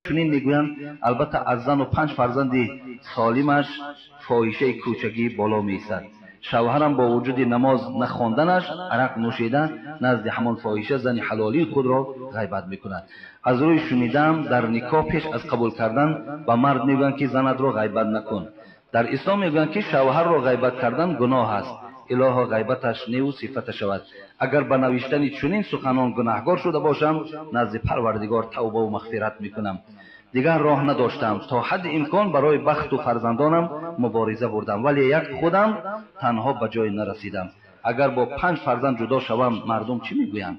Чунин мегӯянд, албатта аз зану 5 фарзанди солимаш фоҳишаи кӯчагӣ боло меистад. Шавҳарам бо вуҷуди намоз нахонданаш арақ нӯшида назди ҳамон фоҳиша зани ҳалолии худро ғайбат мекунад. Аз рӯи шунидам дар никоҳ пеш аз қабул кардан ба мард мегӯянд, ки занатро ғайбат накун. Дар ислом мегӯянд, ки шавҳарро ғайбат кардан гуноҳ аст. Илоҳо ғайбаташ неву сифата шавад. Агар ба навиштани чунин суханон гунаҳгор шуда бошам, назди Парвардигор тавбаву мағфират мекунам. Дигар роҳ надоштам. То ҳадди имкон барои бахту фарзандонам мубориза бурдам, вале як худам танҳо ба ҷой нарасидам. Агар бо 5 фарзанд ҷудо шавам, мардум чӣ мегӯянд?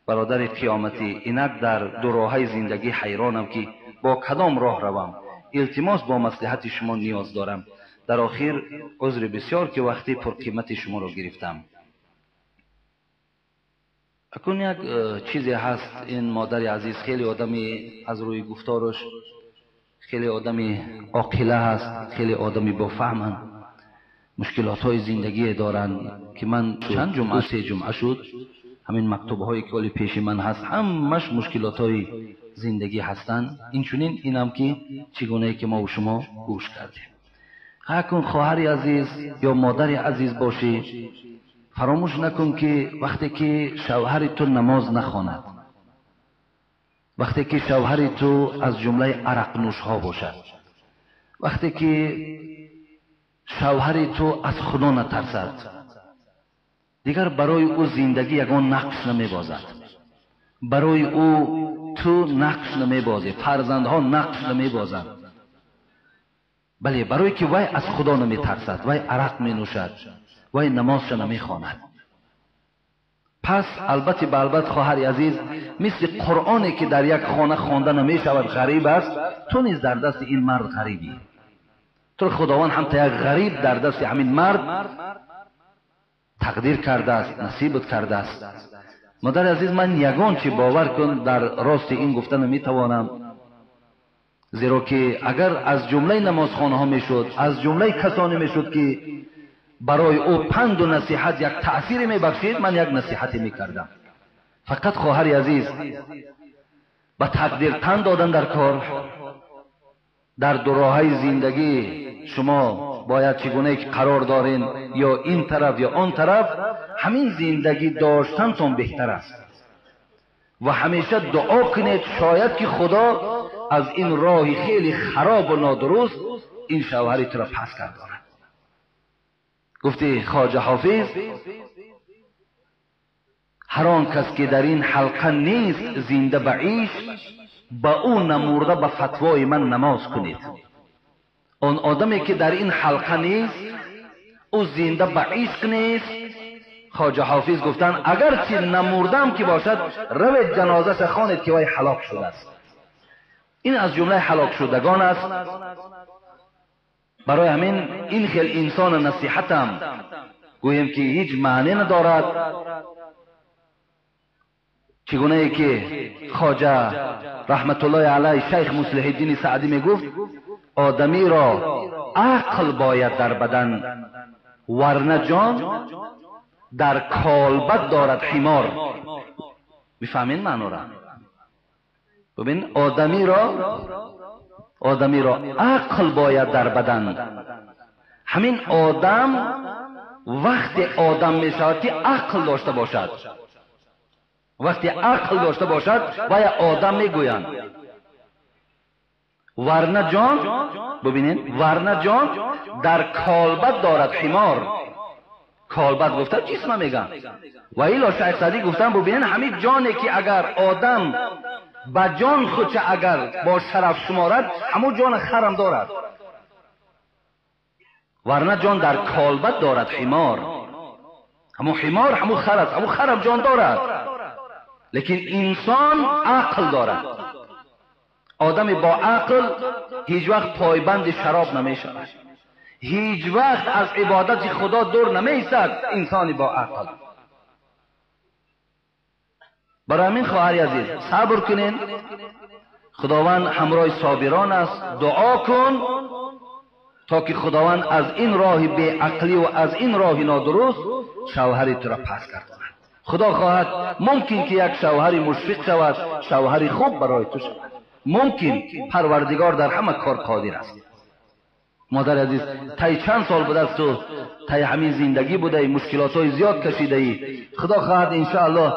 Бародари қиёматӣ, инак дар дуроҳаи зиндагӣ ҳайронам, ки бо кадом роҳ равам. Илтимос бо маслиҳати шумо ниёз дорам. Дар охир узри бисёр, ки вақти пурқимати шуморо гирифтам. Акун як чизе ҳаст, ин модари азиз хеле одами аз рӯи гуфтораш хеле одами оқила ҳаст, хеле одами бофаҳманд, мушкилотҳои зиндагие доранд, ки ман чанд ҷумъа, 3 ҷумъа шуд, ҳамин мактубҳое ки ҳоли пеши ман ҳаст, ҳамаш мушкилотҳои зиндагӣ ҳастанд. Инчунин инам ки чӣ гунае ки мову шумо гӯш кардем. Акун хоҳари азиз ё модари азиз бошӣ, фаромӯш накун, ки вақте ки шавҳари ту намоз нахонад, вақте ки шавҳари ту аз ҷумлаи арақнӯшҳо бошад, вақте ки шавҳари ту аз худо натарсад, дигар барои ӯ зиндагӣ ягон нақш намебозад, барои ӯ ту нақш намебозӣ, фарзандҳо нақш намебозанд. Бале, барое ки вай аз худо наметарсад, вай арақ менӯшад, вай намозша намехонад. Пас албатта ба албат, хоҳари азиз, мисли Қуръоне ки дар як хона хонда намешавад ғариб аст, ту низ дар дасти ин мард ғарибӣ. Туро Худованд ҳамта як ғариб дар дасти ҳамин мард тақдир кардааст, насибат кардааст. Модари азиз, ман ягон чи бовар кун дар рости ин гуфта наметавонам, зеро ки агар аз ҷумлаи намозхонаҳо мешуд, аз ҷумлаи касоне мешуд, ки барои ӯ панду насиҳат як таъсире мебахшид, ман як насиҳате мекардам. Фақат хоҳари азиз, ба тақдир тан додан дар кор, дар дуроҳаи зиндагӣ шумо бояд чӣ гунае ки қарор дорин, ё ин тараф ё он тараф, ҳамин зиндагӣ доштантон беҳтар аст. Ва ҳамеша дуо кунед, шояд ки Худо аз ин роҳи хеле харобу нодуруст ин шавҳари туро пас гардонад. Гуфти Хоҷа Ҳофиз, ҳар он кас ки дар ин ҳалқа нест зинда ба ишқ, ба ӯ намурда ба фатвои ман намоз кунед. Он одаме ки дар ин ҳалқа нест, ӯ зинда ба ишқ нест. Хоҷа Ҳофиз гуфтанд, агарчи намурдам ки бошад, равед ҷанозаша хонед, ки вай ҳалок шудааст. Ин аз ҷумлаи ҳалокшудагон аст. Барои ҳамин ин хел инсона насиҳатам гӯем ки ҳеҷ маъне надорад. Чӣ гунае ки Хоҷа раҳматуллоҳи алайҳ шайх Муслиҳиддини Саъдӣ мегуфт, одамиро ақл бояд дар бадан, варна ҷон дар колбад дорад ҳимор. Мефаҳмед маънора? Бибин, одамиро ақл бояд дар бадан. Ҳамин одам вақте одам мешавад, ки ақл дошта бошад, вақте ақл дошта бошад, вая одам мегӯянд. Варна ҷон, бибинед, варна ҷон дар колбад дорад ҳимор. Колбад гуфта ҷисма мегӯянд. Ва ило шайх Саъдӣ гуфтанд, бибинед, ҳамин ҷоне ки агар одам ба ҷон худша агар бо шараф шуморад, ҳамун ҷон харам дорад. Варна ҷон дар колбад дорад ҳимор. Ҳамун ҳимор ҳамун хар аст, ҳамун харам ҷон дорад. Лекин инсон ақл дорад. Одами бо ақл ҳеҷ вақт пойбанди шароб намешавад, ҳеҷ вақт аз ибодати Худо дур намеистад инсони бо ақл. Барои ҳамин хоҳари азиз сабр кунед, Худованд ҳамроҳи собирон аст. Дуо кун то ки Худованд аз ин роҳи беақлӣ ва аз ин роҳи нодуруст шавҳари туро пас гардонад. Худо хоҳад мумкин ки як шавҳари мушфиқ шавад, шавҳари хуб барои ту шавад. Мумкин, Парвардигор дар ҳама кор қодир аст. Модари азиз, тай чанд сол будааст ту тай ҳамин зиндагӣ будаӣ, мушкилотҳои зиёд кашидаӣ. Худо хоҳад иншоаллоҳ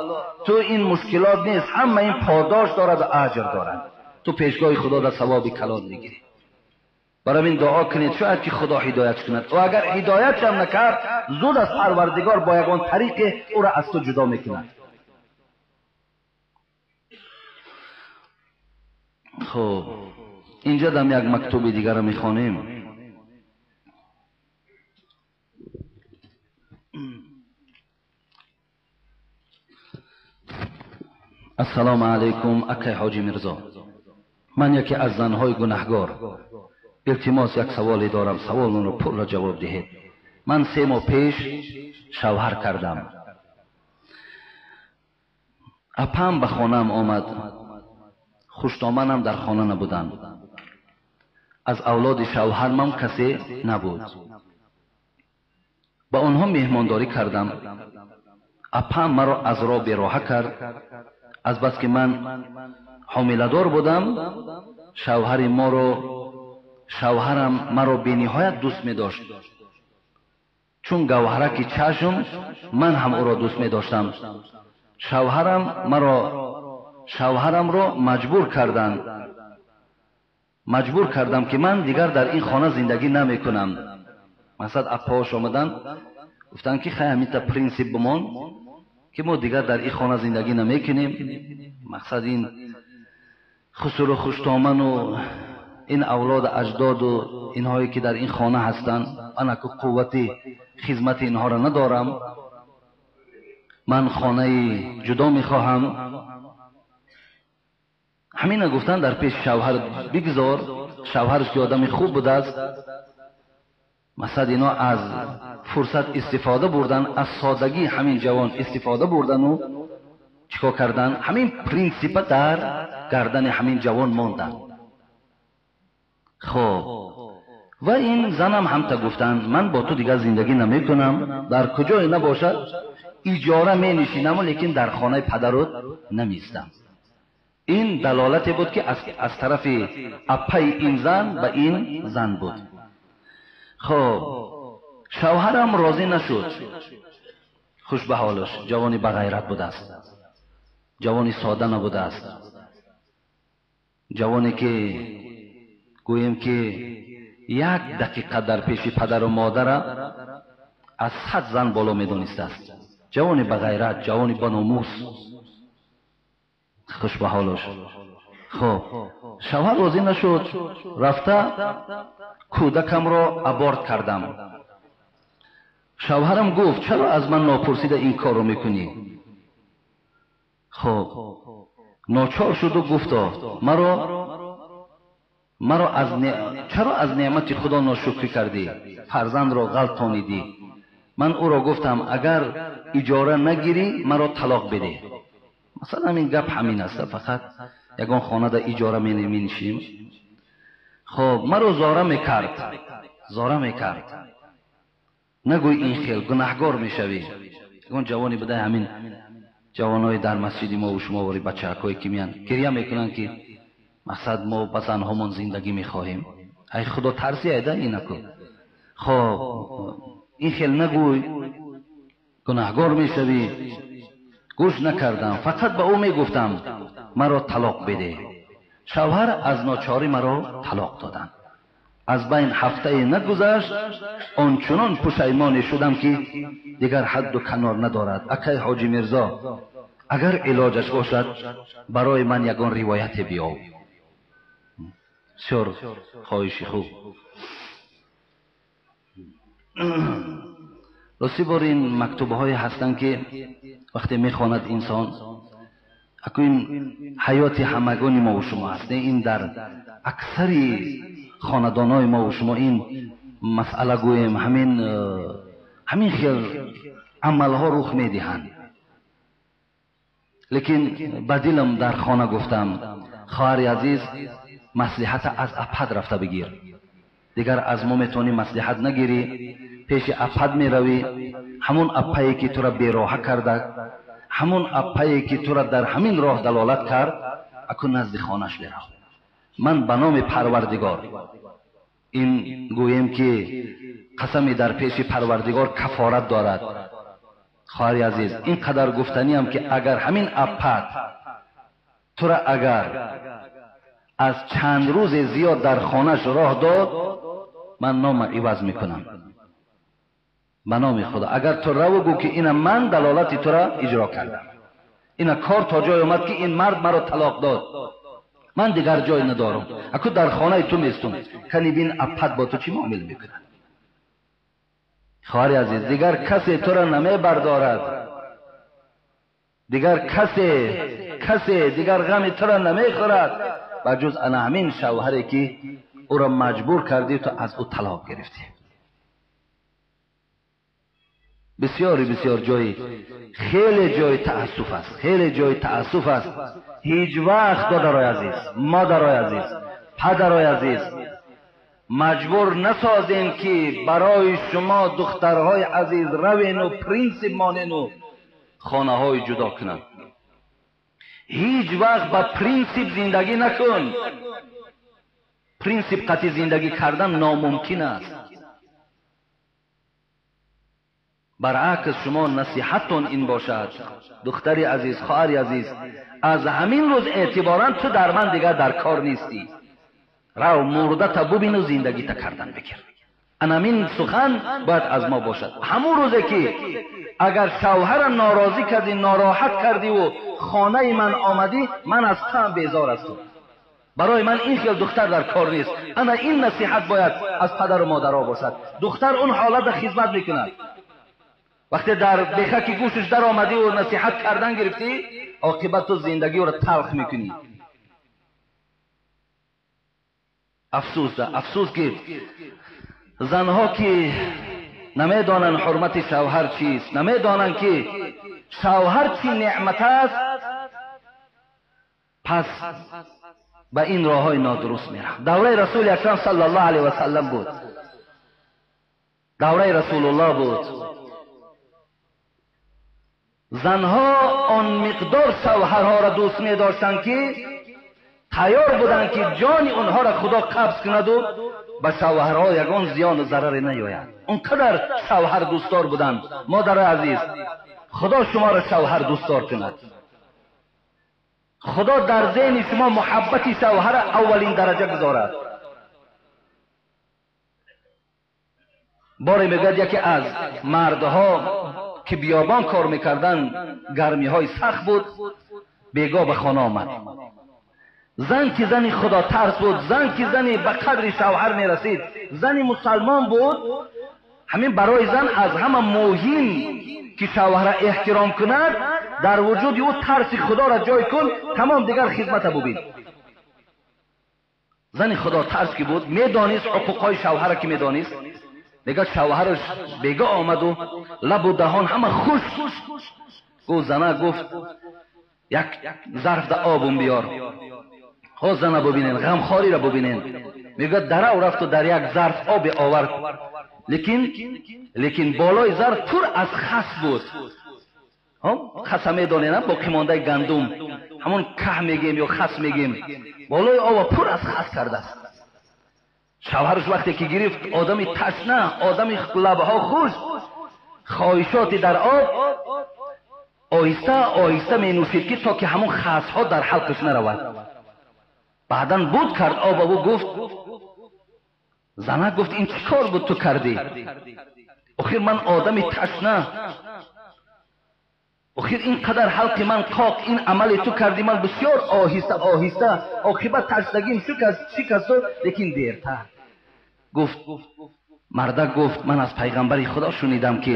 ту ин мушкилот нест, ҳама ин подош дорад ва аҷр дорад. Ту пешгоҳи Худо дар савоби калон мегирӣ. Барои ин дуо кунед, шояд ки Худо ҳидоят кунад. Ва агар ҳидоят ҳам накард, зуд аз Парвардигор бо ягон тариқе ӯро аз ту ҷудо мекунад. Хуб, инҷа дам як мактуби дигарро мехонем. Ассалому алайкум, акай Ҳоҷи Мирзо. Ман яке аз занҳои гунаҳгор. Илтимос, як саволе дорам, саволонро пурра ҷавоб диҳед. Ман 3 моҳ пеш шавҳар кардам. Апам ба хонаам омад. Хуштоманам дар хона набуданд. Аз авлоди шавҳармам касе набуд. Ба онҳо меҳмондорӣ кардам. Апам маро аз роҳ бероҳа кард. Азбаски ман ҳомиладор будам, шавҳарам маро бениҳоят дӯст медошт. Чун гавҳараки чашм, ман ҳам ӯро дӯст медоштам. Шавҳарамро маҷбур кардам ки ман дигар дар ин хона зиндагӣ намекунам. Масалан, аппаҳош омаданд, гуфтанд ки хай ҳаминта принсип бимон ки мо дигар дар ин хона зиндагӣ намекунем. Мақсад ин хусуру хуштоману ин авлоду аҷдоду инҳое ки дар ин хона ҳастанд, ман аку қуввати хизмати инҳоро надорам. Ман хонаи ҷудо мехоҳам. Ҳамина гуфтан дар пеши шавҳар бигзор, шавҳарш ки одами хуб будааст. Масалан, ино аз фурсат истифода бурдан, аз содагии ҳамин ҷавон истифода бурдану чикор кардан? Ҳамин принсипа дар гардани ҳамин ҷавон монданд. Хоб, ва ин занам ҳамта гуфтанд, ман бо ту дигар зиндагӣ намекунам, дар куҷое набошад иҷора менишинаму, лекин дар хонаи падарут намеистам. Ин далолате буд ки аз тарафи аппаи ин зан ба ин зан буд. Хоб, шавҳарам розӣ нашуд. Хуш ба ҳолаш, ҷавони бағайрат будааст, ҷавони сода набудааст, ҷавоне ки гӯем ки як дақиқа дар пеши падару модара аз 100 зан боло медонистааст. Ҷавони бағайрат, ҷавони баномус. Хуш ба ҳолаш. Хоб, шавҳар розӣ нашуд, рафта кӯдакамро аборт кардам. Шавҳарам гуфт, чаро аз ман нопурсида ин корро мекунӣ? Хоб, ночор шуду гуфто, маро чаро аз неъмати Худо ношукрӣ кардӣ? Фарзандро ғалтонидӣ. Ман ӯро гуфтам, агар иҷора нагирӣ, маро талоқ бидеҳ. Масалан, ин гап ҳамин аст, фақат ягон хонада иҷора менишинем. Хоб, маро зора мекард, зора мекард. Нагӯй ин хел, гунаҳгор мешавӣ. Ягон ҷавоне будай, ҳамин ҷавонои дар масҷиди мо ва шумо вори бачаҳакое ки меянд, гиря мекунанд ки мақсад мо ба занҳомон зиндагӣ мехоҳем. Ай Худо тарси айда инаку. Хоб, ин хел нагӯй, гунаҳгор мешавӣ. Гӯш накардам, фақат ба ӯ мегуфтам, маро талоқ бидеҳ. Шавҳар аз ночорӣ маро талоқ доданд. Аз байн ҳафтае нагузашт, ончунон пушаймоне шудам ки дигар ҳадду канор надорад. Акай Ҳоҷи Мирзо, агар илоҷаш бошад, барои ман ягон ривояте биёв. Бисёр хоҳиши хуб. Рости бор ин мактубҳое ҳастанд ки вақте мехонад инсон Аку ин ҳаёти ҳамагони мо ва шумо аст. Ин дар аксари хонадонҳои мо ва шумо ин масъала гӯем, ҳамин хел амалҳо рух медиҳанд. Лекин ба дилам дар хона гуфтам, хоҳари азиз, маслиҳата аз апад рафта бигир. Дигар аз мо метавонӣ маслиҳат нагирӣ, пеши апад меравӣ, ҳамон апае ки тура бероҳа карда, ҳамон апае ки тура дар ҳамин роҳ далолат кард, аку назди хонаш бирав. Ман ба номи Парвардигор ин гӯем ки қасами дар пеши Парвардигор кафорат дорад. Хоҳари азиз, ин қадар гуфтаниам ки агар ҳамин апад тура агар аз чанд рӯзе зиёд дар хонаш роҳ дод, ман нома иваз мекунам. Ба номи Худо, агар ту раву гӯ ки ина ман далолати тура иҷро кардам, ина кор то ҷой омад ки ин мард маро талоқ дод, ман дигар ҷой надорам, аку дар хонаи ту местум, кани бин апад бо ту чӣ муомила мекунад. Хоҳари азиз, дигар касе тура намебардорад, дигар касе дигар ғами тура намехӯрад ба ҷуз ана ҳамин шавҳаре ки ӯро маҷбур кардӣ, ту аз ӯ талоқ гирифтӣ. Бисёри бисёр ҷои хеле ҷои таассуф аст, хеле ҷои таассуф аст. Ҳеҷ вақт додарои азиз, модарои азиз, падарои азиз, маҷбур насозем ки барои шумо духтарҳои азиз равену принсип монену хонаҳои ҷудо кунанд. Ҳеҷ вақт ба принсип зиндагӣ накун. Принсип қатъи зиндагӣ кардан номумкин аст. Баръакс шумо насиҳаттон ин бошад, духтари азиз, хоҳари азиз, аз ҳамин рӯз эътиборан ту дар ман дигар дар кор нестӣ. Рав мурдата бубину зиндагита кардан бигир. Анамин сухан бояд аз мо бошад. Ҳамун рӯзе ки агар шавҳара норозӣ кардӣ, нороҳат кардиву хонаи ман омадӣ, ман аз туам безор ҳастам. Барои ман ин хел духтар дар кор нест. Ана ин насиҳат бояд аз падару модаро бошад. Духтар он ҳолата хизмат мекунад. Вақте дар бехаки гӯшаш даромадиву насиҳат кардан гирифтӣ, оқибат ту зиндагиро талх мекунӣ. Афсӯс, афсӯс ки занҳо ки намедонанд ҳурмати шавҳар чист, намедонанд ки шавҳар чӣ неъмат аст, пас ба ин роҳҳои нодуруст мераванд. Давраи Расули Акрам саллаллоҳу алайҳи васаллам буд, давраи Расулуллоҳ буд. Занҳо он миқдор шавҳарҳоро дӯст медоштанд ки тайёр буданд ки ҷони онҳоро Худо қабз кунаду ба шавҳарҳо ягон зиёну зараре наёяд. Он қадар шавҳар дӯстдор буданд. Модари азиз, Худо шуморо шавҳар дӯстдор кунад. Худо дар зеҳни шумо муҳаббати шавҳара аввалин дараҷа гузорад. Боре мегӯяд яке аз мардҳо ки биёбон кор мекарданд, гармиҳои сахт буд, бегоҳ ба хона омад. Зан ки зани худотарс буд, зан ки зани ба қадри шавҳар мерасид, зани мусалмон буд. Ҳамин барои зан аз ҳама муҳим ки шавҳара эҳтиром кунад, дар вуҷуди ӯ тарси худоро ҷой кун, тамом дигар хизмата бубин. Зани худотарс ки буд, медонист ҳуқуқҳои шавҳара ки медонист. Мегӯяд шавҳараш бегоҳ омаду лабу даҳон ҳама хушк. Гуфт зана, гуфт як зарф да обум биёр. Ҳо зана бубинен, ғамхориро бубинен. Мегӯяд дарав рафту дар як зарф оби овард, лекин болои зарф пур аз хас буд. Хаса медонем, боқимондаи гандум, ҳамон каҳ мегем ё хас мегем, болои ова пур аз хас кардааст. Шавҳараш вақте ки гирифт, одами ташна, одами лабҳо хушк, хоҳишоти дар об оҳиста оҳиста менӯшид ки то ки ҳамон хасҳо дар ҳалқаш наравад. Баъдан буд кард об ӯ гуфт, зана гуфт ин чӣ кор буд ту кардӣ? Охир ман одами ташна, охир ин қадар ҳалқи ман қоқ, ин амали ту кардӣ, ман бисёр оҳиста оҳиста оқибат ташнагим шикасту, лекин дертар. Гуфт мардак, гуфт ман аз пайғамбари Худо шунидам ки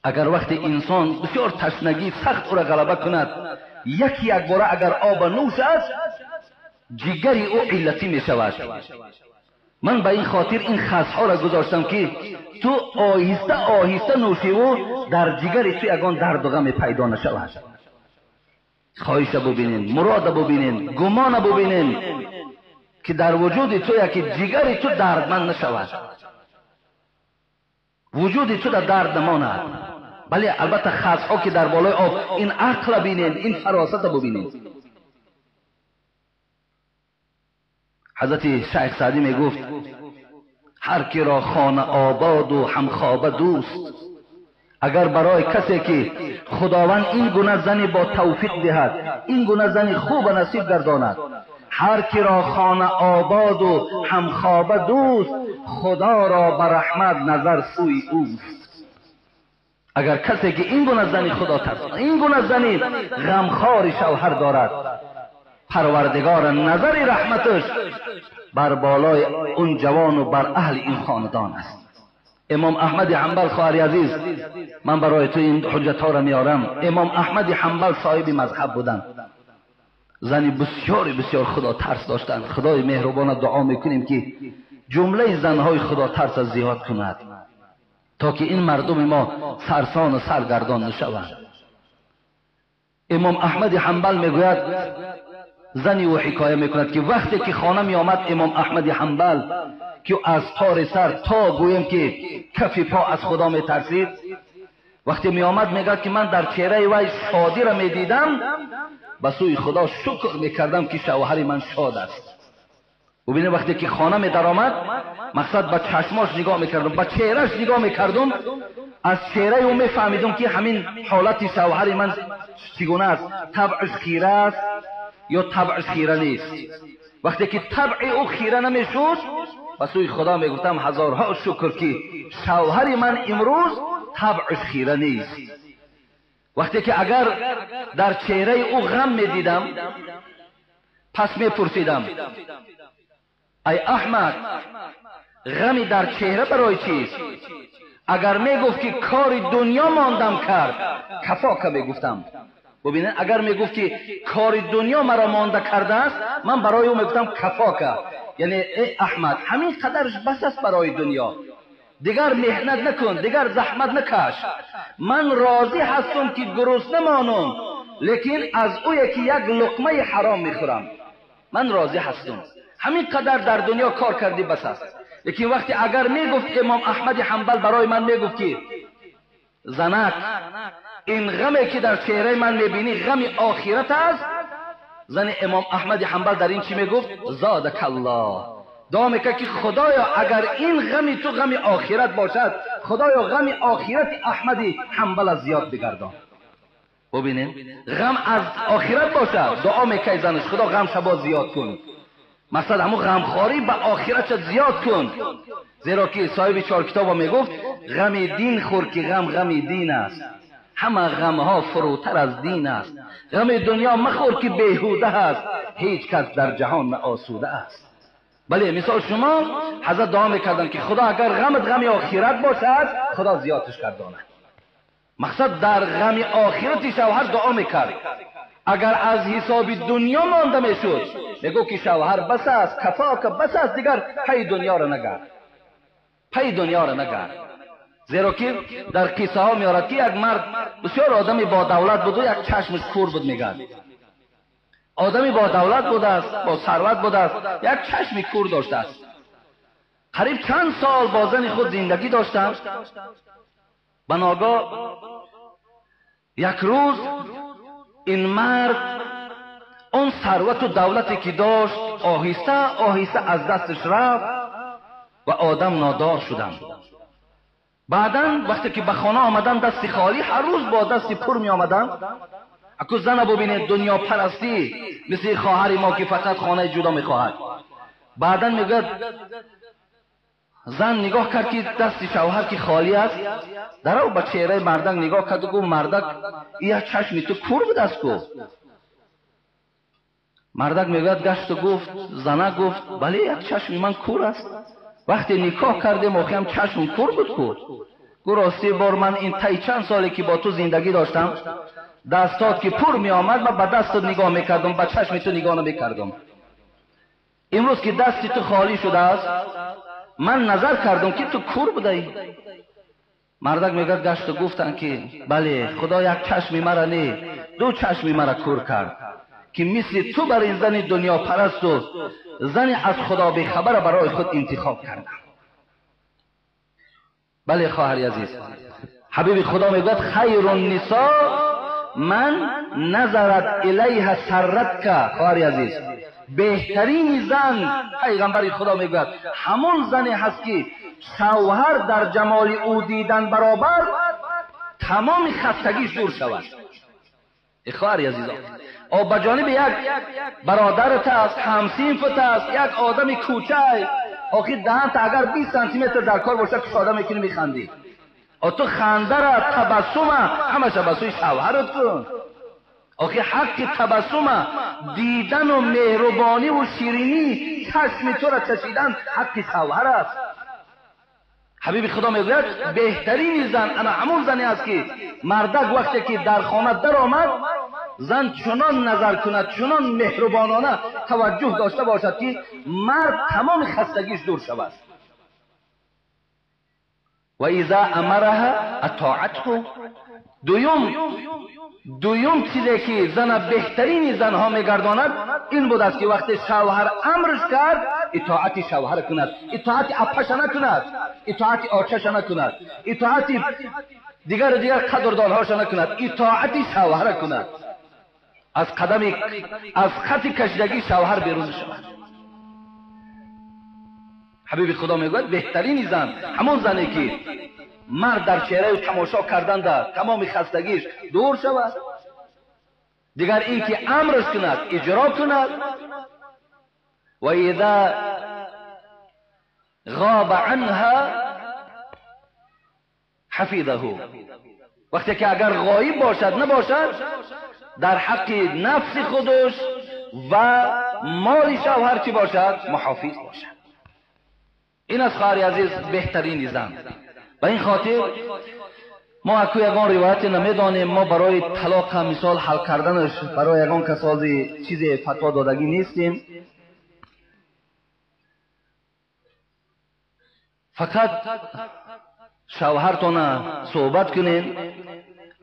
агар вақте инсон бисёр ташнагӣ сахт ӯро ғалаба кунад, Яки якбора агар оба нӯшад, ҷигари ӯ иллатӣ мешавад. Ман ба ин хотир ин хасҳоро гузоштам, ки ту оҳиста оҳиста нӯшиву дар ҷигари ту ягон дарду ғаме пайдо нашавад. Хоҳиша бубинен, мурода бубинен, гумона бубинен, ки дар вуҷуди ту яки ҷигари ту дардманд нашавад, вуҷуди ту дар дард намонад. Бале, албатта хасҳо ки дар болои об, ин ақла бинен, ин фаросата бубинен. Ҳазрати Шайх Саъдӣ мегуфт: ҳар киро хона ободу ҳамхоба дӯст, агар барои касе ки Худованд ин гуна зани бо тавфиқ диҳад, ин гуна зани хуба насиб гардонад, ҳар киро хона ободу ҳамхоба дӯст, Худоро ба раҳмат назар сӯи ӯст. Агар касе ки ин гуна зани Худо тарс, ин гуна зани ғамхори шавҳар дорад, Парвардигор назари раҳматаш бар болои он ҷавону бар аҳли ин хонадон аст. Имом Аҳмади Ҳанбал, хоҳари азиз, ман барои ту ин ҳуҷҷатҳоро меорам. Имом Аҳмади Ҳанбал соҳиби мазҳаб буданд, зани бисёре бисёр худотарс доштанд. Худои меҳрубона дуо мекунем, ки ҷумлаи занҳои худотарса зиёд кунад, то ки ин мардуми мо сарсону саргардон нашаванд. Имом Аҳмади Ҳанбал мегӯяд, зани ӯ ҳикоя мекунад, ки вақте ки хона меомад имом Аҳмади Ҳанбал, ки аз тори сар то гӯем ки кафи по аз Худо метарсид, вақте меомад мегӯяд, ки ман дар чеҳраи вай шодиро медидам, ба сӯи Худо шукр мекардам, ки шавҳари ман шод аст. Бубинед, вақте ки хона медаромад, мақсад ба чашмош нигоҳ мекардам, ба чеҳраш нигоҳ мекардам, аз чеҳраи ӯ мефаҳмидам, ки ҳамин ҳолати шавҳари ман чӣ гуна аст, табъш хира аст ё табъш хира нест. Вақте ки табъи ӯ хира намешуд, ба сӯи Худо мегуфтам: ҳазорҳо шукр, ки шавҳари ман имрӯз табъш хира нест. Вақте ки агар дар чеҳраи ӯ ғам медидам, пас мепурсидам: ай Аҳмад, ғами дар чеҳра барои чист? Агар мегуфт, ки кори дунё мондам кард, кафока мегуфтам. Бубинед, агар мегуфт, ки кори дунё маро монда кардааст, ман барои ӯ мегуфтам кафока, яъне эй Аҳмад, ҳамин қадарш бас аст барои дунё, дигар меҳнат накун, дигар заҳмат накаш. Ман розӣ ҳастам, ки гурусна монам, лекин аз ӯе ки як луқмаи ҳаром мехӯрам, ман розӣ ҳастам. Ҳамин қадар дар дунё кор кардӣ, бас аст. Лекин вақте агар мегуфт имом Аҳмади Ҳанбал барои ман мегуфт, ки занак, ин ғаме ки дар чеҳраи ман мебинӣ ғами охират аст, зани имом Аҳмади Ҳанбал дар ин чӣ мегуфт? Зодакаллоҳ. Дуо мекард, ки Худоё, агар ин ғами ту ғами охират бошад, Худоё ғами охирати Аҳмади Ҳанбала зиёд бигардон. Бубинем, ғам аз охират бошад, дуо мекард занаш: Худо ғам шабо зиёд кун, мақсад ҳамун ғамхорӣ ба охиратша зиёд кун. Зеро ки соҳиби чор китоба мегуфт: ғами дин хӯр, ки ғам ғами дин аст, ҳама ғамҳо фурӯтар аз дин аст. Ғами дунё махӯр, ки беҳуда аст, ҳеҷ кас дар ҷаҳон наосуда аст. Бале, мисол шумо ҳазрат дуо мекарданд, ки Худо агар ғамат ғами охират бошад, Худо зиёдаш гардонад. Мақсад дар ғами охирати шавҳар дуо мекард. Агар аз ҳисоби дунё монда мешуд, мегуфт, ки шавҳар бас аст, кафока, бас аст, дигар пайи дунёро нагард, пайи дунёро нагард. Зеро ки дар қиссаҳо меорад, ки як мард бисёр одами бо давлат буду як чашмаш кур буд. Мегӯяд, одами бо давлат будааст, бо сарват будааст, як чашми кур доштааст. Қариб чанд сол бо зани худ зиндагӣ доштанд. Ба ногоҳ як рӯз ин мард он сарвату давлате ки дошт оҳиста оҳиста аз дасташ рафт ва одам нодор шуданд. Баъдан вақте ки ба хона омаданд, дасти холӣ, ҳар рӯз бо дасти пур меомаданд. Аку зана бубинед, дунёпарастӣ, мисли хоҳари мо, ки фақат хонаи ҷудо мехоҳад. Баъдан мегӯяд, зан нигоҳ кард, ки дасти шавҳар ки холӣ аст, дарав ба чеҳраи мардак нигоҳ карду гуфт: мардак, як чашми ту кур будааст ку. Мардак мегӯяд, гашту гуфт, зана гуфт: бале, як чашми ман кур аст. Вақте никоҳ кардем, охиам чашм кур буд ку. Гӯ рости бор ман ин таи чанд соле ки бо ту зиндагӣ доштам, дастот ки пур меомад, ман ба дастат нигоҳ мекардам, ба чашми ту нигоҳ намекардам. Имрӯз ки дасти ту холӣ шудааст, ман назар кардам ки ту кур будаӣ. Мардак мегӯяд гашту гуфтанд ки бале, худо як чашми мара не, ду чашми мара кур кард, ки мисли ту бар ин зани дунёпарасту зани аз худо бехабара барои худ интихоб кардам. Бале хоҳари азиз, ҳабиби худо мегӯяд хайру нисо ман назарат илайҳа сарратка. Хоҳари азиз, беҳтарини зан, пайғамбари худо мегӯяд, ҳамон зане ҳаст ки шавҳар дар ҷамоли ӯ дидан баробар тамоми хастагиш дур шавад. Хоҳари азизон, о ба ҷониби як бародарат аст, ҳамсинфат аст, як одами кӯчай, охир даҳанта агар 20 сантиметр дар кор бошад кушода мекунӣ, механдӣ. О ту хандара, табассума ҳамаша ба сӯи шавҳарат кун. Охир ҳаққи табассума дидану меҳрубониву ширинӣ чашми тура чашидан ҳаққи шавҳар аст. Ҳабиби худо мегӯяд беҳтарини зан ана ҳамон зане аст ки мардак вақте ки дар хона даромад, зан чунон назар кунад, чунон меҳрубонона таваҷҷӯҳ дошта бошад ки мард тамоми хастагиш дур шавад. Ва иза амараҳа атоатҳу. Дуюм чизе ки зана беҳтарини занҳо мегардонад ин будааст ки вақте шавҳар амрш кард, итоати шавҳар кунад, итоати аппаша накунад, итоати очаша накунад, итоати дигару дигар қадрдонҳоша накунад, итоати шавҳар кунад. Аз қадами аз хати кашидагии шавҳар берун шавад. Ҳабиби худо мегӯяд беҳтарини зан ҳамон зане ки мард дар чеҳраи тамошо карданда тамоми хастагиш дур шавад, дигар ин ки амрш кунад, иҷро кунад. Ва иза ғоба анҳа ҳафизаҳу. Вақте ки агар ғоиб бошад, набошад, дар ҳаққи нафси худаш ва моли шавҳар чӣ бошад? Муҳофиз бошад. Ин аст хоҳари азиз беҳтарини зан. Ба ин хотир мо аку ягон ривояте намедонем, мо барои талоқ ҳам мисол ҳал карданаш барои ягон касози чизе фатво додагӣ нестем. Фақат шавҳартона суҳбат кунед,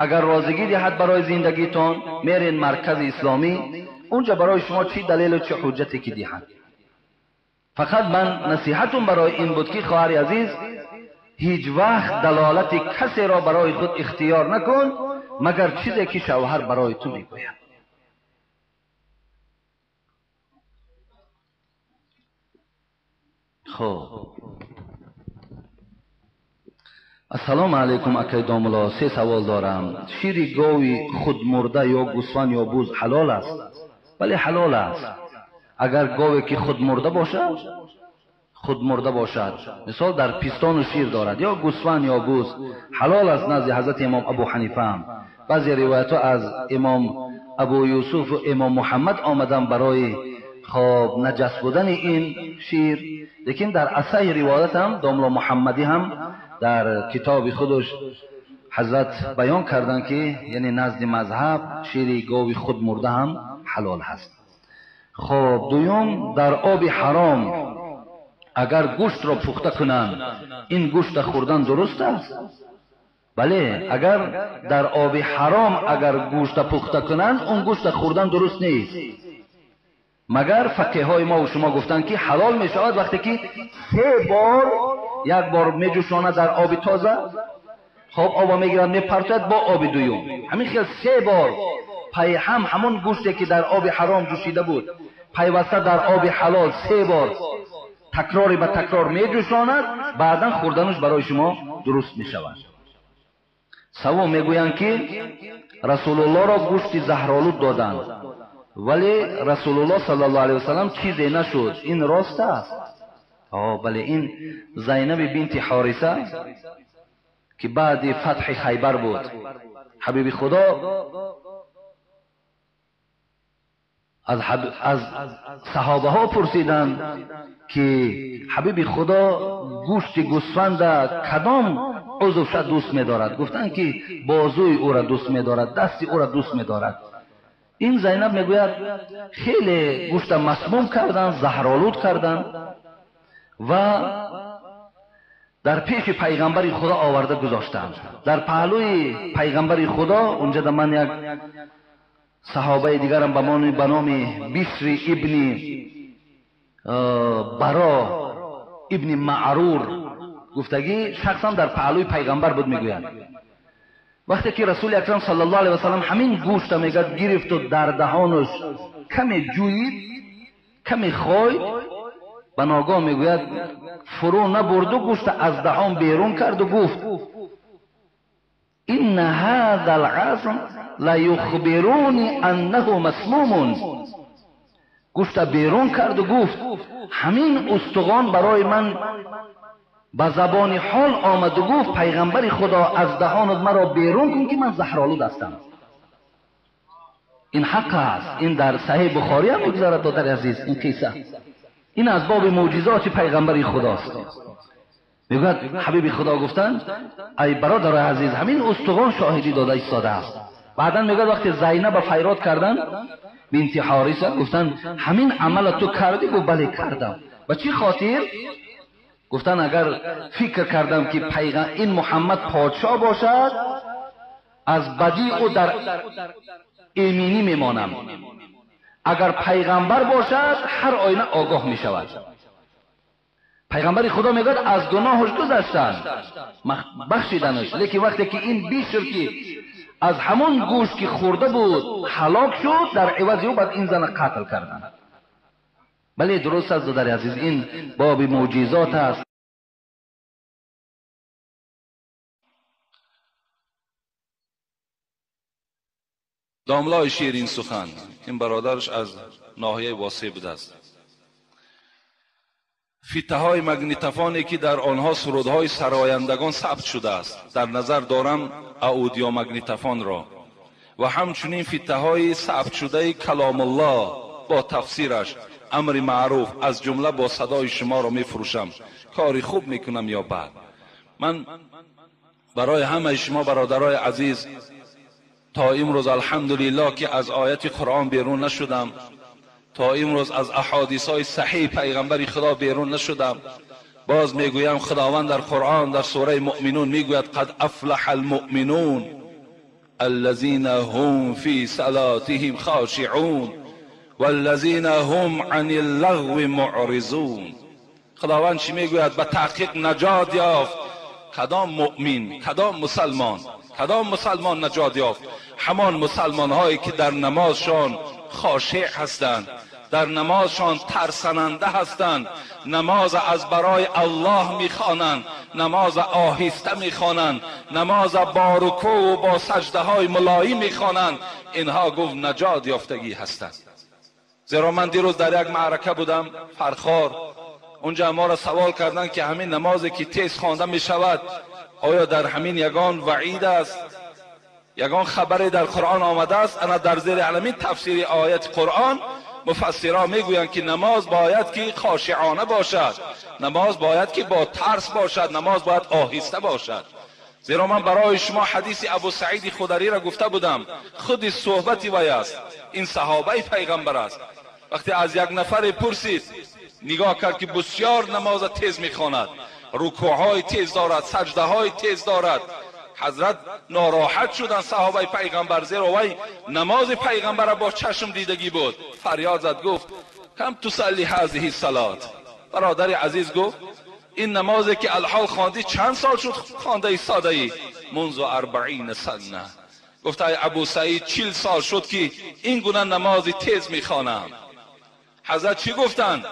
агар розигӣ диҳад барои зиндагитон, мерен маркази исломӣ, унҷа барои шумо чӣ далелу чӣ ҳуҷҷате ки диҳанд. Фақат ман насиҳатум барои ин буд ки хоҳари азиз, ҳеҷ вақт далолати касеро барои худ ихтиёр накун, магар чизе ки шавҳар барои ту мегӯяд. Хоб, ассалому алайкум акай домулло, се савол дорам. Шири гови худмурда ё гӯсфанд ё буз ҳалол аст? Бале, ҳалол аст. Агар гове ки худмурда бошад, худмурда бошад, мисол дар пистону шир дорад, ё гӯсфанд ё буз, ҳалол аст назди ҳазрати имом Абу Ҳанифа ҳам. Баъзе ривоятҳо аз имом Абу Юсуфу имом Муҳаммад омадан барои хоб наҷас будани ин шир, лекин дар асаҳи ривоят ҳам домло Муҳаммадӣ ҳам дар китоби худаш ҳазрат баён карданд ки яъне назди мазҳаб шири гови худмурда ҳам ҳалол ҳаст. Хоб, дуюм, дар оби ҳаром агар гӯштро пухта кунанд, ин гӯшта хӯрдан дуруст аст? Бале, агар дар оби ҳаром агар гӯшта пухта кунанд, он гӯшта хӯрдан дуруст нест. Магар фақиҳҳои мо шумо гуфтанд ки ҳалол мешавад вақте ки се бор, як бор меҷӯшонад дар оби тоза, хоб обо мегирад мепартояд бо оби дуюм. Ҳамин хел се бор пайҳам ҳамон гӯште ки дар оби ҳаром ҷӯшида буд, пайваста дар оби ҳалол се бор такрори ба такрор меҷӯшонад, баъдан хӯрданаш барои шумо дуруст мешавад. Саввум, мегӯянд ки Расулуллоҳро гӯшти заҳролуд доданд, вале Расулуллоҳ саллаллоҳу алайҳи васаллам чизе нашуд. Ин рост аст? Бале, ин Зайнаби бинти Ҳориса ки баъди фатҳи Хайбар буд, ҳабиби Худо аз саҳобаҳо пурсиданд ки ҳабиби Худо гӯшти гӯсфанда кадом узвша дӯст медорад? Гуфтанд ки бозуи ӯра дӯст медорад, дасти ӯра дӯст медорад. Ин Зайнаб мегӯяд хеле гӯшта масмум карданд, заҳролуд карданд ва дар пеши пайғамбари Худо оварда гузоштанд. Дар паҳлӯи пайғамбари Худо унҷа ман як саҳобаи дигарам ба номи Бишри ибни Баро ибни Маърур гуфтагӣ шахсан дар паҳлӯи пайғамбар буд мегӯяд. Вақте ки Расули Акрам саллаллоҳу алайҳи васаллам ҳамин гӯшта мегӯяд гирифту дар даҳонаш каме ҷӯид, каме хойд, ба ногоҳ мегӯяд фурӯ набурду гӯшта аз даҳон берун карду гуфт: инна ҳаза алъазм ла юхбируни аннаҳу масмумун. Гӯшта берун карду гуфт: ҳамин устухон барои ман ба забони ҳол омаду гуфт пайғамбари Худо аз даҳонат маро берун кун ки ман заҳролуд ҳастам. Ин ҳақ аст, ин дар Саҳеҳи Бухорӣ ҳам мегузарад, додари азиз, ин қисса. Ин аз боби мӯъҷизоти пайғамбари Худост. Мегӯяд ҳабиби Худо гуфтанд: ай бародари азиз, ҳамин устухон шоҳидӣ дода истодааст. Баъдан мегӯяд вақте Зайнаба файрод карданд, бинти Ҳориса, гуфтанд ҳамин амала ту кардӣ? Гуфт бале кардам. Ба чӣ хотир? Гуфтанд агар фикр кардам ки ин Муҳаммад подшоҳ бошад, аз бадии ӯ дар эминӣ мемонам. Агар пайғамбар бошад, ҳар оина огоҳ мешавад. Пайғамбари Худо мегӯяд аз гуноҳаш гузаштанд, бахшиданаш. Лекин вақте ки ин Бишр ки аз ҳамон гӯшт ки хӯрда буд ҳалок шуд, дар ивази ӯ баъд ин зана қатл карданд. Бале дуруст аст додари азиз, ин боби мӯъҷизот аст. Домлои Ширин сухан, ин бародараш аз ноҳияи Восеъ будааст. Фитаҳои магнитофоне ки дар онҳо сурудҳои сарояндагон сабт шудааст, дар назар дорам аудиомагнитофонро ва ҳамчунин фитаҳои сабтшудаи Каломуллоҳ бо тафсираш, амри маъруф аз ҷумла бо садои шуморо мефурӯшам. Кори хуб мекунам ё бад? Ман барои ҳамаи шумо бародарои азиз то имрӯз алҳамдулиллоҳ ки аз ояти Қуръон берун нашудам, то имрӯз аз аҳодисҳои саҳиҳи пайғамбари Худо берун нашудам. Боз мегӯям Худованд дар Қуръон дар сураи Муъминун мегӯяд: қад афлаҳа алмуъминун аллазина ҳум фи салотиҳим хошиъун валлазина ҳум ани ллағви муъризун. Худованд чӣ мегӯяд? Ба таҳқиқ наҷот ёфт кадом муъмин, кадом мусалмон, кадом мусалмон наҷот ёфт? Ҳамон мусалмонҳое ки дар намозшон хошеъ ҳастанд, дар намозшон тарсананда ҳастанд, намоз аз барои Аллоҳ мехонанд, намоз оҳиста мехонанд, намоз бо рукӯъ ва бо саҷдаҳои мулоим мехонанд. Инҳо гуфт наҷот ёфтагӣ ҳастанд. Зеро ман дирӯз дар як маърака будам, Фархор. Унҷа моро савол карданд ки ҳамин намозе ки тез хонда мешавад, оё дар ҳамин ягон ваъид аст, ягон хабаре дар Қуръон омадааст? Ана дар зери ҳамин тафсири ояти Қуръон муфассирон мегӯянд ки намоз бояд ки хошиъона бошад, намоз бояд ки бо тарс бошад, намоз бояд оҳиста бошад. Зеро ман барои шумо ҳадиси Абу Саиди Худариро гуфта будам, худи суҳбати вай аст, ин саҳобаи пайғамбар аст. Вақте аз як нафаре пурсид, нигоҳ кард ки бисёр намоза тез мехонад, рукӯъҳои тез дорад, саҷдаҳои тез дорад. Ҳазрат нороҳат шуданд саҳобаи пайғамбар, зеро вай намози пайғамбарро бо чашм дидагӣ буд. Фарёд зад, гуфт: кам тусалли ҳазиҳи салот? Бародари азиз гуфт: ин намозе ки алҳол хондӣ чанд сол шуд хонда истодаӣ? Мунзу 40 сана. Гуфт: ай Абу Саид, 40 сол шуд ки ин гуна намози тез мехонам. Ҳазрат чӣ гуфтанд?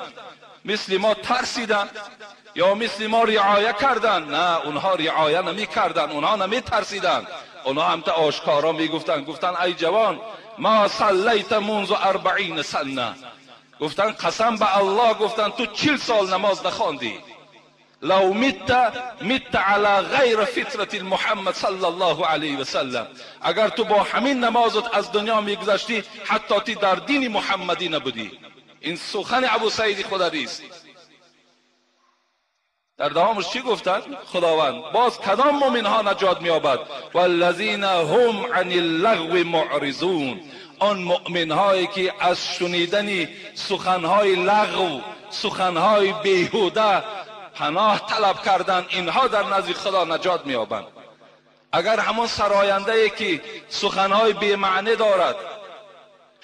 Мисли мо тарсиданд ё мисли мо риоя карданд? На, онҳо риоя намекарданд, онҳо наметарсиданд, онҳо ҳамта ошкоро мегуфтанд. Гуфтанд: ай ҷавон, ма саллайта мунзу 40 сана. Гуфтанд: қасам ба Аллоҳ, гуфтанд ту 40 сол намоз нахондӣ. Лав митта митта ала ғайри фитрати Муҳаммад саллаллоҳу алайҳи васаллам. Агар ту бо ҳамин намозат аз дунё мегузаштӣ, ҳатто ти дар дини муҳаммадӣ набудӣ. Ин сухани Абу Саиди Хударист. Дар давомаш чӣ гуфтанд? Худованд боз кадом мӯминҳо наҷот меёбад? Валлазина ҳум ани ллағви муъризун. Он мӯминҳое ки аз шунидани суханҳои лағв, суханҳои беҳуда паноҳ талаб карданд, инҳо дар назди Худо наҷот меёбанд. Агар ҳамон сарояндае ки суханҳои бемаъне дорад,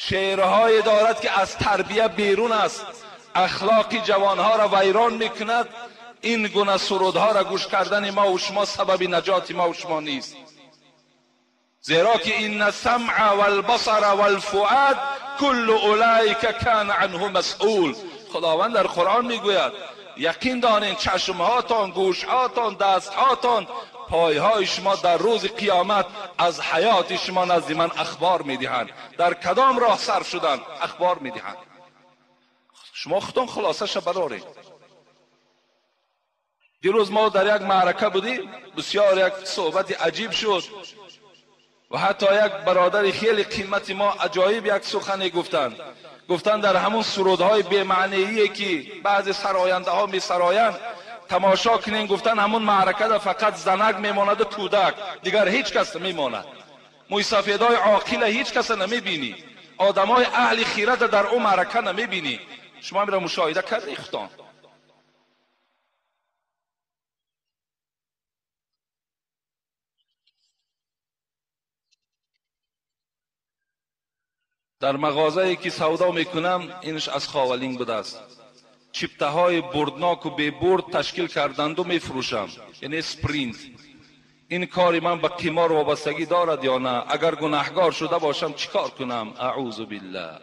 шеърҳое дорад ки аз тарбия берун аст, ахлоқи ҷавонҳоро вайрон мекунад, ин гуна сурудҳоро гӯш кардани мо ва шумо сабаби наҷоти мо ва шумо нест. Зеро ки инна самъа валбасара валфуад куллу улаика кана анҳу масъул. Худованд дар Қуръон мегӯяд яқин донед чашмҳотон, гӯшҳотон, дастҳотон, пойҳои шумо дар рӯзи қиёмат аз ҳаёти шумо назди ман ахбор медиҳанд. Дар кадом роҳ сарф шуданд ахбор медиҳанд. Шумо худтон хулосаша бароред. Дирӯз мо дар як маърака будем, бисёр як суҳбати аҷиб шуд ва ҳатто як бародари хеле қимати мо аҷоиб як сухане гуфтанд. Гуфтанд дар ҳамон сурудҳои бемаъние ки баъзе сарояндаҳо месароянд тамошо кунем, гуфтанд ҳамон маъракада фақат занак мемонаду кӯдак, дигар ҳеҷ кас намемонад. Мӯйсафедҳои оқила ҳеҷ каса намебинӣ, одамҳои аҳли хирата дар ӯ маърака намебинӣ. Шумо ҳаминро мушоҳида кардед худтон? Дар мағозае ки савдо мекунам, инш аз Ховалинг будааст. Чиптаҳои бурдноку бебурд ташкил карданду мефурӯшам, яъне спринт. Ин кори ман ба қимор вобастагӣ дорад ё на? Агар гунаҳгор шуда бошам чӣ кор кунам? Аъузу биллаҳ.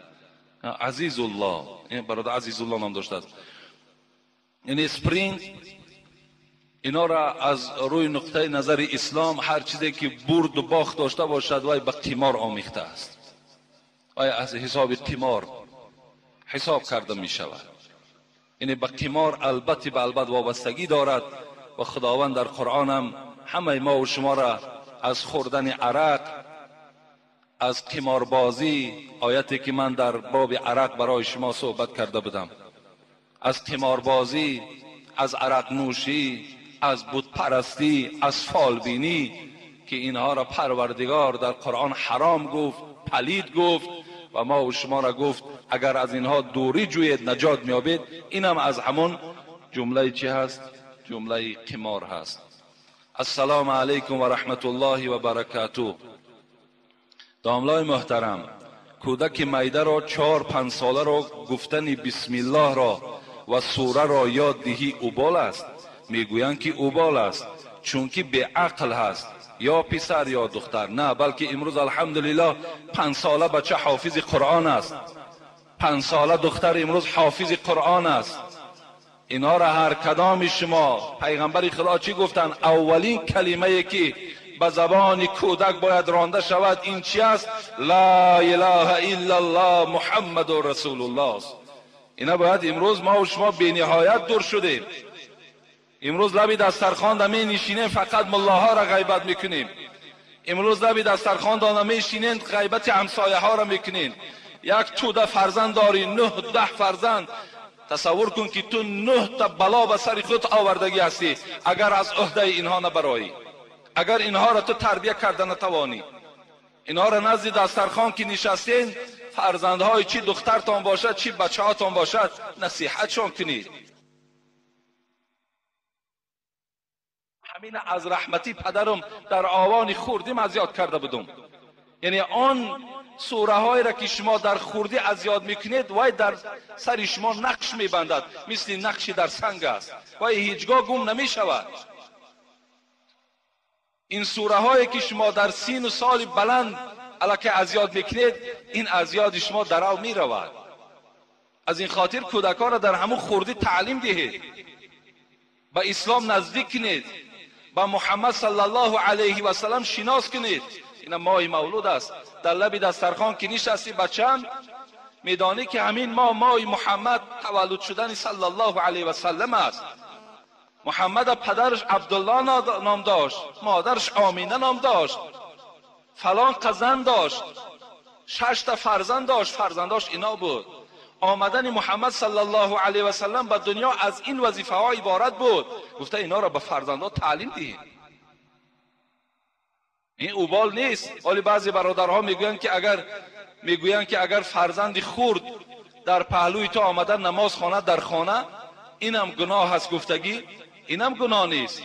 Азизуллоҳ, ин бародар Азизуллоҳ ном доштааст. Яъне спринт инора аз рӯи нуқтаи назари ислом ҳар чизе ки бурду бохт дошта бошад вай ба қимор омехта аст, вай аз ҳисоби қимор ҳисоб карда мешавад. Яъне ба қимор албатта ба албат вобастагӣ дорад ва Худованд дар Қуръонам ҳамаи мо ва шуморо аз хӯрдани арақ, аз қиморбозӣ, ояте ки ман дар боби арақ барои шумо суҳбат карда будам, аз қиморбозӣ, аз арақнӯшӣ, аз бутпарастӣ, аз фолбинӣ ки инҳоро Парвардигор дар Қуръон ҳаром гуфт, палид гуфт ва мо ва шуморо гуфт агар аз инҳо дурӣ ҷӯед наҷот меёбед. Инам аз ҳамон ҷумлаи чӣ ҳаст? Ҷумлаи қимор ҳаст. Ассалому алайкум ва раҳматуллоҳи ва баракатуҳ. Домлаи муҳтарам, кӯдаки майдаро 4-5 соларо гуфтани бисмиллоҳро ва сураро ёд диҳӣ убол аст? Мегӯянд ки убол аст, чунки беақл ҳаст, ё писар ё духтар. На, балки имрӯз алҳамдулиллоҳ 5 сола бача ҳофизи Қуръон аст, 5 сола духтар имрӯз ҳофизи Қуръон аст. Инҳоро ҳар кадоми шумо, пайғамбари Худо чӣ гуфтанд? Аввалин калимае ки ба забони кӯдак бояд ронда шавад ин чи аст? Ла илаҳа иллаллоҳ Муҳаммаду расулуллоҳ аст. Ина бояд имрӯз мо ва шумо бениҳоят дур шудем. Имрӯз лаби дастархонда менишинем, фақат муллоҳоро ғайбат мекунем. Имрӯз лаби дастархонда намешинем, ғайбати ҳамсояҳоро мекунем. Як тӯда фарзанд дорӣ, 9-10 фарзанд. Тасаввур кун ки ту 9 та бало ба сари худ овардагӣ ҳастӣ агар аз ӯҳдаи инҳо набароӣ, агар инҳоро ту тарбия карда натавонӣ. Инҳоро назди дастархон ки нишастем, фарзандҳои чӣ духтартон бошад, чӣ бачаҳотон бошад, насиҳатшон кунед. Ҳамин аз раҳмати падарам дар овони хурдим аз ёд карда будум. Яъне он сураҳоеро ки шумо дар хурдӣ аз ёд мекунед, вай дар сари шумо нақш мебандад, мисли нақши дар санг аст, вай ҳеҷгоҳ гум намешавад. Ин сураҳое ки шумо дар сину соли баланд аллакай аз ёд мекунед, ин аз ёди шумо дарав меравад. Аз ин хотир кӯдаконро дар ҳамон хурдӣ таълим диҳед, ба ислом наздик кунед, ба Муҳаммад саллаллоҳу алайҳи васаллам шинос кунед. Ина моҳи мавлуд аст, дар лаби дастархон ки нишасти бачам, медонӣ ки ҳамин моҳ моҳи Муҳаммад таваллуд шудани саллаллоҳу алайҳи васаллам аст. Муҳаммад падараш Абдулло ном дошт, модараш Омина ном дошт, фалон қазан дошт, 6 та фарзанд дошт, фарзандош ино буд. Омадани Муҳаммад саллаллоҳу алайҳи васаллам ба дунё аз ин вазифаҳо иборат буд. Гуфта инҳоро ба фарзандҳо таълим диҳед. Ин убол нест. Ҳоли баъзе бародарҳо мегӯянд, ки агар фарзанди хурд дар паҳлӯи ту омада намоз хонад дар хона, инам гуноҳ аст гуфтагӣ, инам гуноҳ нест.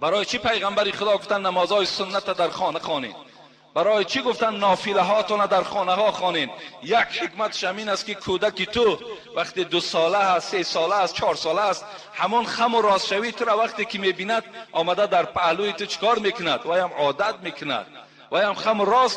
Барои чӣ пайғамбари Худо гуфтанд, намозҳои сунната дар хона хонед? Барои чӣ гуфтанд, нофилаҳотона дар хонаҳо хонед? Як ҳикматш ҳамин аст, ки кӯдаки ту вақте 2 сола аст, 3 сола аст, 4 сола аст, ҳамон хаму ростшавии тура вақте ки мебинад, омада дар паҳлӯи ту чӣ кор мекунад? Ваям одат мекунад, ваям хаму рост.